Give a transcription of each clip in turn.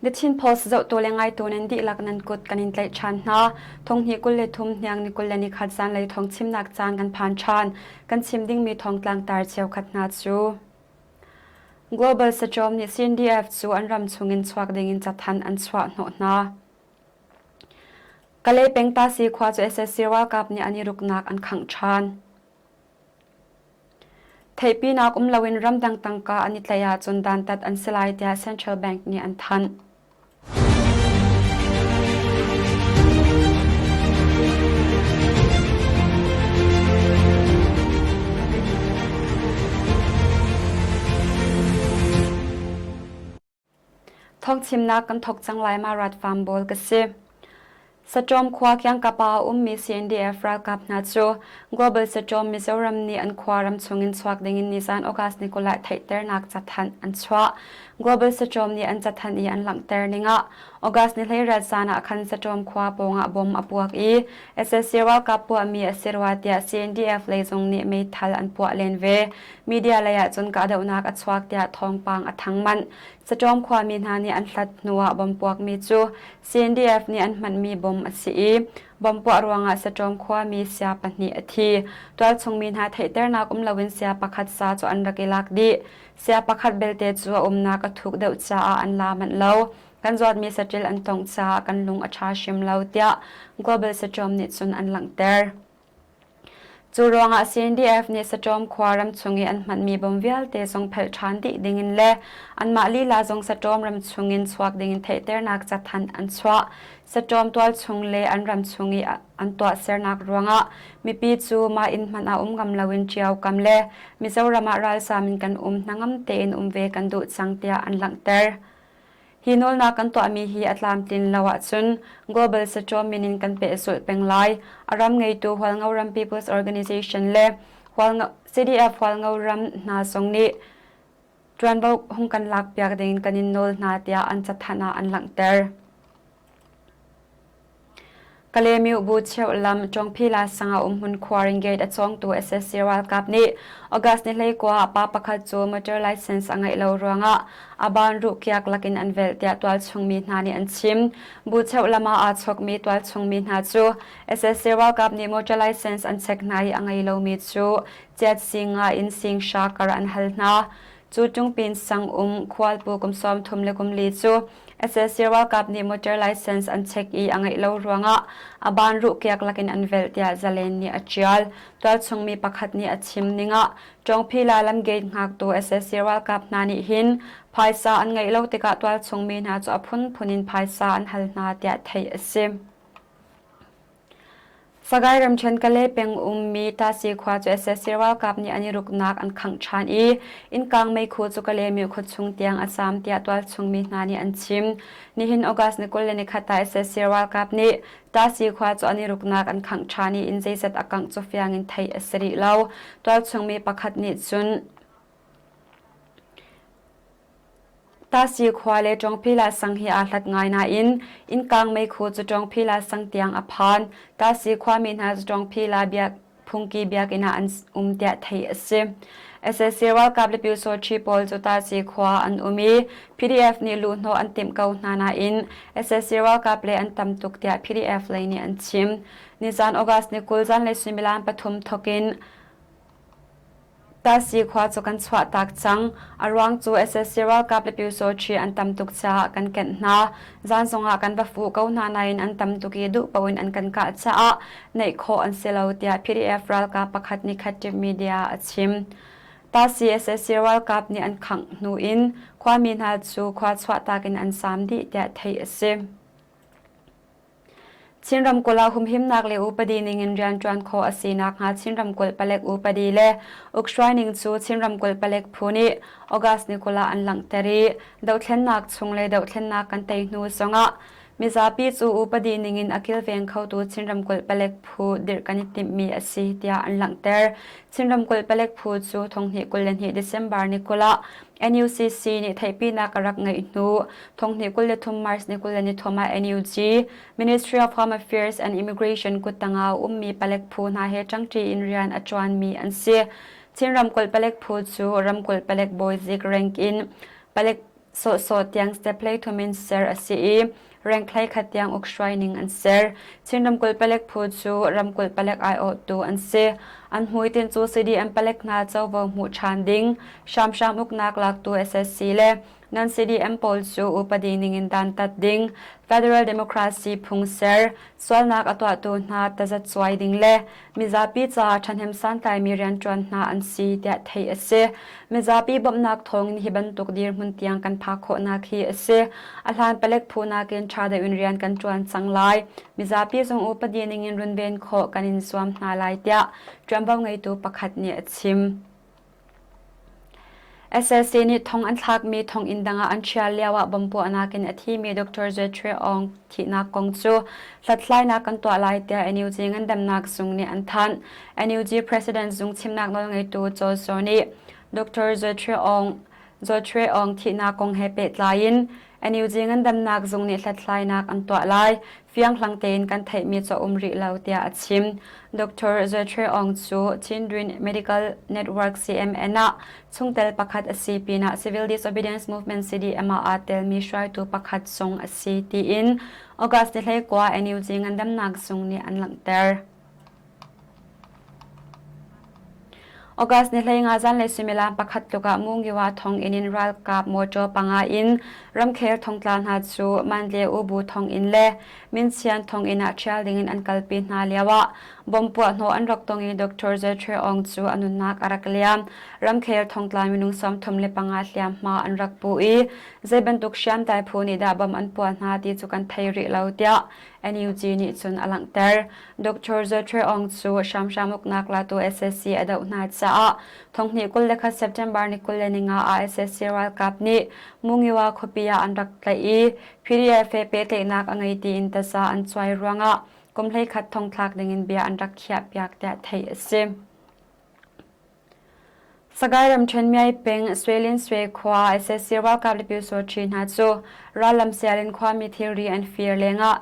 The Chin Post zohtu le ngaitu nan dihlak nan kut kan in tlaih ṭhan hna. Thonghnih 23 hniang ni 21 zanlei thawng chimnak caan kan phan ṭhan. Kan chim dingmi thawngtlang tar cheukhat hna cu Global Sachawm nih CNDF cu an ram chungin chuak dingin cathanh an chuah hnawh hna. Kalay peng Tasi khua cu sac ralkap nih an i ruknak an khangh ṭhan. Theihpinak um loin ramdang tangka an i tlaih ahcun dantat an si lai tiah Central Bank nih an thanh. Thawngchimnak kan thawk cang lai ma rat farm bawl ka si. Saṭawm khua kiangkap ah a ummi CNDF ralkap hna cu Global Saṭawm Mizoram nih an khua ram chungin chuak dingin nizan August ni 20 ah theihternak cathanh an chuah. Global Saṭawm nih an cathanh i an langhter ning ah August ni 18 zan ah khan Saṭawm khua pawngah bom a puak i sac ralkap puahmi a si rua tiah CNDF lei zong nih meithal an puah len ve. Media lei ah cun kahdohnak a chuak tiah thawngpang a thang manh. Saṭawm khuami hna nih an hlat hnuah bom puakmi cu CNDF nih an hmanmi bom a si i bom puah ruangah Saṭawm khuami sia pahnih a thi. Tualchungmi hna theihternak um loin sia pakhat sa cu an rak i lak dih. Sia pakhat belte cu a umnak a thuk deuh caah an la manh lo. Kan zawtmi saṭil an tongh caah kan lung a ṭha hrim lo tiah Global Saṭawm nih cun an langhter. Cu ruangah CNDF nih Saṭawm khua ramchung i an hmanmi bom vialte zong phelh ṭhan dih dingin le anmah lila zong Saṭawm ramchung in chuak dingin theihternak cathanh an chuah. Saṭawm tualchung le an ramchung i an tuahsernak ruangah mipi cu mah inn hmanh ah um ngam loin ṭio kam le Mizoram ah ralzaam in kan um hnangam tein um ve kan duh cang tiah an langhter. Hi nawlnak kan tuahmi hi a tlamtlin lo ahcun Global Saṭaw min in kan pehzulh peng lai. A ram ngeitu Hualngoram People's Organization le CDF Hualngoram hna zong nih ṭuanvo hung kan lakpiak dingin kan in nawl hna tiah an cathanh ah an langhter. Kalaymyo bu cheuhlam Ṭawngphila sang ah umhmun khuaring gate a cawngtu sac ralkap nih August ni 19 ah pa pakhat cu motor license a ngeih lo ruangah a ban ruhkiak lakin an velh tiah tualchung mi hna nih an chim. Bu cheuhlam ah aa chawkmi tualchung mi hna cu sac ralkap nih motor license an check hna i a ngei lomi cu ciat singa in sing hra kar an hal hna. Cu Tungpin sang um khualpu kum 34 cu sac ralkap nih motor license an check i a ngeih lo ruangah a ban ruhkiak lakin an velh tiah Zalen nih a ṭial. Tualchung mi pakhat nih a chim ningah Ṭawngphila lam gate hngaktu sac ralkap hna nih hin phaisa an ngeih lo tikah tualchung mi hna cu a phunphun in phaisa an hal hna tiah theih a si. Sagaing ramṭhen Kalay peng ummi Tasi khua cu sac ralkap nih an i ruknak an khangh ṭhan i innkang meikhu cu Kalaymyo khuachung tiang a zaam tiah tualchung mi hna nih an chim. Nihin August ni 21 ah sac ralkap nih Tasi khua cu an i ruknak an khangh ṭhan i inn zeizat a kangh cu fiang in theih a si rih lo. Tualchung mi pakhat nih cun Tasi khua le Ṭawngphila sang hi aa hlat ngai nain innkang meikhu cu Ṭawngphila sang tiang a phan. Tasi khuami hna cu Ṭawngphila biak phungki biakinn ah an um tiah theih a si. Sac ralkap le Pyusawṭhi pawl cu Tasi khua an um i PDF nih luhhnawh an timh ko hna nain sac ralkap le an tam tuk tiah PDF lei nih an chim. Nizan August ni 20 zanlei suimilam pathum thawk in Tasi khua cu kan chuahtak cang. A ruang cu sac ralkap le Pyusawṭhi an tam tuk caah kan kenh hna. Zan zongah kan va fuh ko hna nain an tam tuk i duh paoh in an kan kah caah naih khawh an si lo tiah PDF ralkap pakhat nih Khatib Media a chim. Tasi sac ralkap nih an khangh hnu in khuami hna cu khua chuahtak in an zaam dih tiah theih a si. Chin ramkulh ah humhimnak le upadi ningin rianṭuan khawh a si nakhnga Chin ramkulh palek upadi le ukhruaining cu Chin ramkulh palek phu nih August ni 20 ah an langhter i dohthlennak chung le dohthlennak kan tei hnu zongah mizapi cu upadi ningin a kilveng khotu Chin ramkulh palek phu dirh kan i timhmi a si tiah an langhter. Chin ramkulh palek phu cu 2022 December ni 20 ah NUCC nih theihpinak a rak ngeih hnu 2023 March ni 23 ah NUG, Ministry of Home Affairs and Immigration kuttang ah ummi palek phu hna he ṭangṭi in rian a ṭuanmi an si. Chin ramkulh palek phu cu ramkulh palek bawizik rank in palek. sawhsawh tiang step 33 in ser a si i rank 11 tiang ukhruai ning an ser. Chin ramkulh palek phu cu ramkulh palek aiawhtu an si. An hmuitinh cu CDM palek hna covo hmuh ṭhan ding, hramhram uknak laktu SSC le non-CDM pawl cu upadi ningin dantat ding, federal democracy phung ser, sualnak a tuahtu hna tazacuai ding le mizapi caah ṭhahnem santlaimi rianṭuan hna an si tiah theih a si. Mizapi bawmhnak thawngin hi bantuk dirhmun tiang kan phak khawhnak hi a si. A hlan palek phu nakin ṭha deuh in rian kan ṭuan cang lai. Mizapi zong upadi ningin runven khawh kan in zuam hna lai tiah ṭuanvo ngeitu pakhat nih a chim. SSC nih thong an thlakmi thonginn dang ah an ṭhial lioah bomb puahnak in a thimi Dr. Zwe Aung thihnak kong cu hlathlainak kan tuah lai tiah NUG ngandamnak zung nih an thanh. NUG President zung chimnak nawlngeitu Chaw Zaw nih Dr. Zwe Aung Zwe Aung thihnak kong he pehtlai in NUG ngandamnak zung nih hlathlainak an tuah lai. Fianghlang tein kan theihmi cu a um rih lo tiah a chim. Dr. Zwe Aung cu Chindwin Medical Network CMN ah chungtel pakhat a si pinah Civil Disobedience Movement CDM ah aa telmi hruaitu pakhat zong a si tiin August ni 19 NUG ngandamnak zung nih an langhter. August ni 15 zanlei suimilam pakhat tluk ah Mungiwa thonginn in ralkap mawṭaw panga in ramkhel thongtla hna cu Mandle Ubu thonginn le Minsian thonginn ah ṭhial dingin an kalpi hna lioah bomb puahhnawh an rak tong i Dr. Zwe Htwe Aung cu a nunnak a rak liam. Ramkhel thongtla minung 35 hliamhma an rak pu i zei bantuk hriamtlai phu nih dah bomb an puah hna ti cu kan thei rih lo tiah NUG nih cun a langhter. Dr. Zwe Htwe Aung cu hramhram uknak latu SSC a doh hna caah thonghnih 21 September ni 25 ah SSC ralkap nih Mungiwa khuapi ah an rak tlaih i PDF he pehtlaihnak a ngei tiin taza an cuai ruangah kum 11 thongthlak dingin bia an rak khiahpiak tiah theih a si. Sagaing ramṭhen Myai peng Swelin Swe khua SSC ralkap le Pyusawṭhi hna cu rallam sial in khuami thilri an fir lengah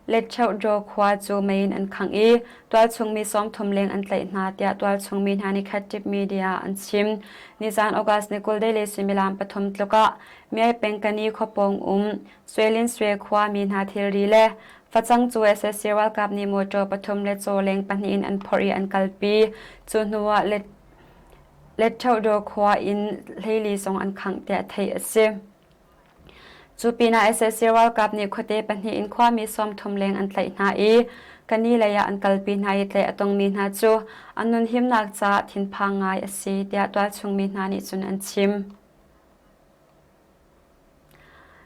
Letcheuhdraw khua cu mei in an khangh i tualchung mi 30 leng an tlaih hna tiah tualchung mi hna nih khattip media an chim. Nizaan August ni 20 le suimilam pathum tluk ah Myai peng Kani khuapawng um Swelin Swe khua mi hna thilri le facang cu SSC ralkap nih mawṭaw pathum le caw leng pahnih in an phorh i an kalpi. Cu hnuah Letṭhohdaw khua in hleili zong an khangh tiah theih a si. Cu pinah SSC ralkap nih khuate pahnih in khuami 30 leng an tlaih hna i kani lei ah an kalpi hna i tlaih a tongmi hna cu an nunhimnak caah thinphang ngai a si tiah tualchung mi hna nih cun an chim.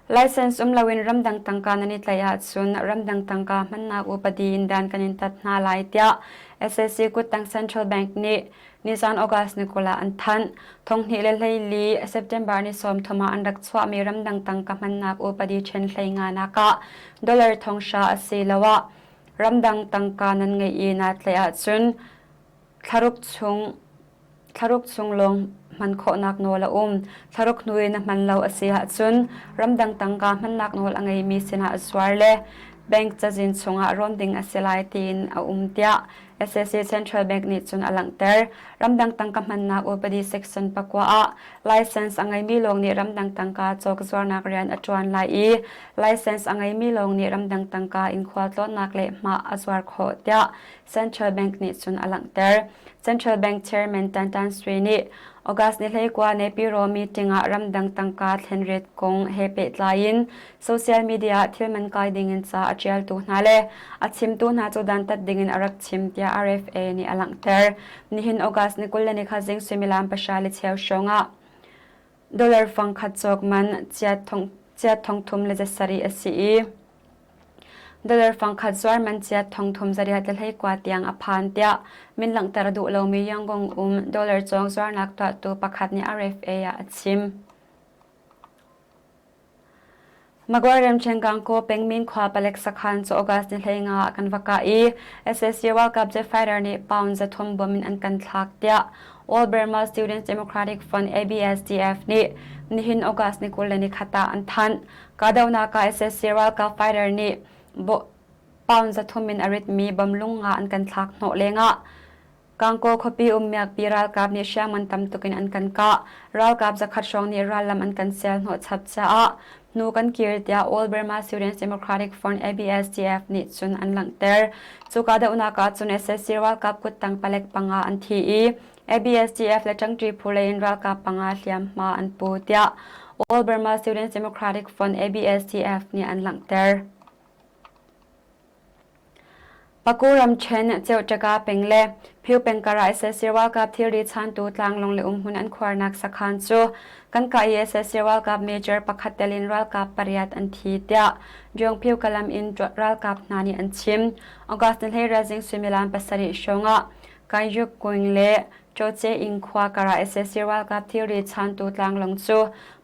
License um loin ramdang tangka nan i tlaih ahcun ramdang tangka hmannak upadi in dan kan in tat hna lai tiah SSC kuttang Central Bank nih nizan August ni 20 ah an thanh. Thonghnih le 14 September ni 30 ah an rak chuahmi ramdang tangka hmannak upadi ṭhen 15 nak ah dollar thonghra asiloah ramdang tangka nan ngeih i naa tlaih ahcun thlaruk chung Thlaruk chung lawng hman khawhnak nawl a um. Thlaruk hnu in a hman lo a si ahcun ramdang tangka hmannak nawl a ngeimi sinah zuar le bank cazin chungah rawn ding a si lai tiin a um tiah SSC Central Bank nih cun a langhter. Ramdang tangka hmannak upadi section pakua ah license a ngeimi lawng nih ramdang tangka cawk zuarnak rian a ṭuan lai i license a ngeimi lawng nih ramdang tangka in khualtlawnnak le hmah a zuar khawh tiah Central Bank nih cun a langhter. Central Bank Chairman Tan Tan Sui nih August ni 19 Naypyidaw meeting ah ramdang tangka thlenret kong he pehtlai in social media ah thil man kai dingin ca a ṭialtu hna le a chimtu hna cu dantat dingin a rak chim tiah RFA nih a langhter. Nihin August ni 23 zing suimilam pahra le cheu hrawng ah dollar fangkhat cawk man chiat thong thum le zasarih a si i Dollar fangkhat zuar man chiat thongthum zariat le hleikua tiang a phan tiah min langhter a duh lomi Yangon um dollar cawng zuarnak tuahtu pakhat nih RFA ah a chim. Magway ramṭhen Gangaw pengmin khua palek sakhan cu August ni 15 ah kan va kah i SSC ralkap jet fighter nih pound 300 bom in an kan thlak tiah All Burma Students Democratic Front ABSDF nih nihin August ni 21 ah an thanh. Kahdohnak ah SSC ralkap fighter nih pound 300 in a ritmi bomb lung nga an kan thlak hnawh lengah. Kangkaw khuapi um miakpi ralkap nih hriamngan tam tuk in an kan kah. Ralkap zakhat hrawng nih rallam an kan sial hnawh chap caah hnu kan kir tiah All Burma Students Democratic Front ABSDF nih cun an langhter. Cu kahdohnak ah cun sac ralkap kuttang palek panga an thi i ABSDF le ṭangṭi phu lei in ralkap panga hliamhma an pu tiah All Burma Students Democratic Front ABSDF nih an langhter. Paku ramṭhen Ceuṭaka peng le Phyu peng karah sac ralkap thilri chantu tlanglawng le umhmun an khuarnak sakhan cu kan kah i sac ralkap major pakhat tel in ralkap pariat an thi tiah Jungphyu Kalam in ralkap hna nih an chim. August ni hleiriat zing suimilam pasarih hrawng ah Kanyuk Kuing le Ṭawce inn khua karah sac ralkap thilri chantu tlanglawng cu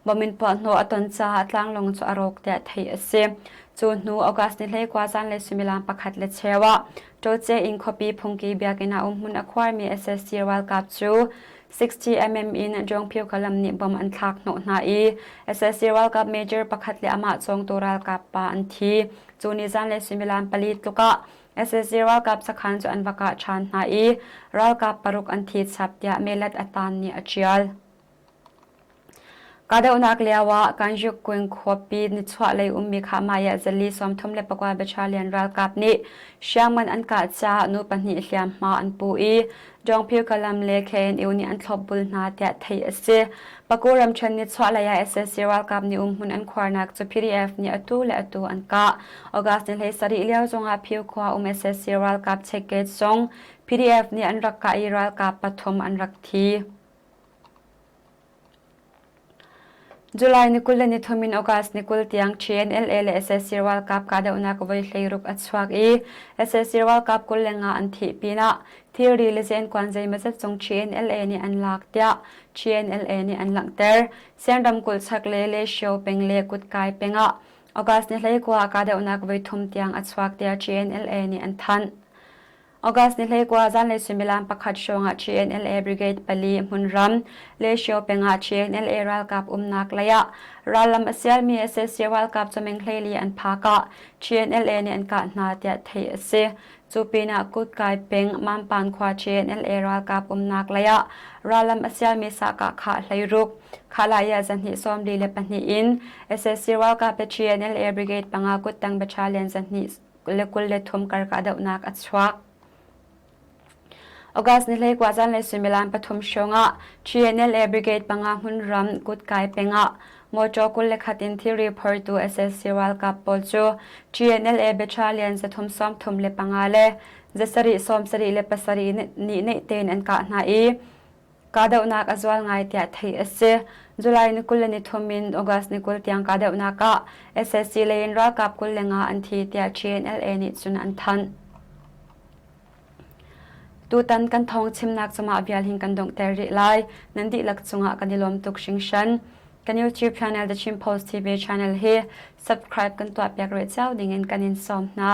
bom in puahhnawh a ton caah tlanglawng cu a rawk tiah theih a si. Cu hnu August ni 19 zanlei suimilam pakhat le cheu ah Ṭawce inn khuapi phungki biakinn ah umhmun a khuarmi sac ralkap cu 60 mm in Jongphyo Kalam nih bom an thlak hnawh hna i sac ralkap major pakhat le amah cawngtu ralkap pa an thi. Cu ni zanlei suimilam pali tluk ah Sac ralkap sakhan cu an va kah ṭhan hna i ralkap paruk an thi chap tiah Melat Atan nih a ṭial. Kahdohnak lio ah Kanjukkuin khuapi nichuahlei ummi Khahmai ah zali 34 battalion ralkap nih hriamngan an kah caah nu pahnih hliamhma an pu i Dawngphir Kalam le KNU nih an thlopbul hna tiah theih a si. Paku ramṭhen nichuahlei ah sac ralkap nih umhmun an khuarnak cu PDF nih atu le atu an kah. August ni 17 lio zongah Phio khua um sac ralkap checkgate zong PDF nih an rak kah i ralkap pathum an rak thi. July ni 20 le nithum in August ni 20 tiang TNLA le sac ralkap kahdohnak voi hleiruk a chuak i sac ralkap 25 an thih pinah thilri le zenkuan zeimawzat cung TNLA nih an lak tiah TNLA nih an langhter. Sian ramkulh chaklei le Shio peng le Kutkai peng ah August ni 19 kahdohnak voi thum tiang a chuak tiah TNLA nih an thanh. August ni 19 zanlei suimilam pakhat hrawngah TNLA Brigade pali hmunram Leshio pengah TNLA ralkap umnak lei ah rallam a sialmi sac ralkap cu meng hleili an phak ah TNLA nih an kah hna tiah theih a si. Cu pinah Kutkai peng Mampan khua TNLA ralkap umnak lei ah rallam a sialmi sahkah khah hleiruk Khalaya zahnih 42 in sac ralkap le TNLA Brigade panga kuttang battalion zahnih le 23 kar kahdohnak a chuak. August ni 19 zanlei suimilam pathum hrawngah TNLA Brigade panga hmunram Kutkai pengah motor 21 in thilri phortu sac ralkap pawl cu TNLA Battalion 335 le 777 nih naih tein an kah hna i Kahdohnak a zual ngai tiah theih a si. July ni 23 in August ni 20 tiang kahdohnak ah sac lei in ralkap 25 an thi tiah TNLA nih cun an thanh. Tutan kan thawng chimnak cu mah vial hin kan donghter rih lai. Nan dihlak cungah kan i lawm tuk hringhran. Kan YouTube channel The Chin Post TV channel hi subscribe kan tuahpiak rih cio dingin kan in sawm hna.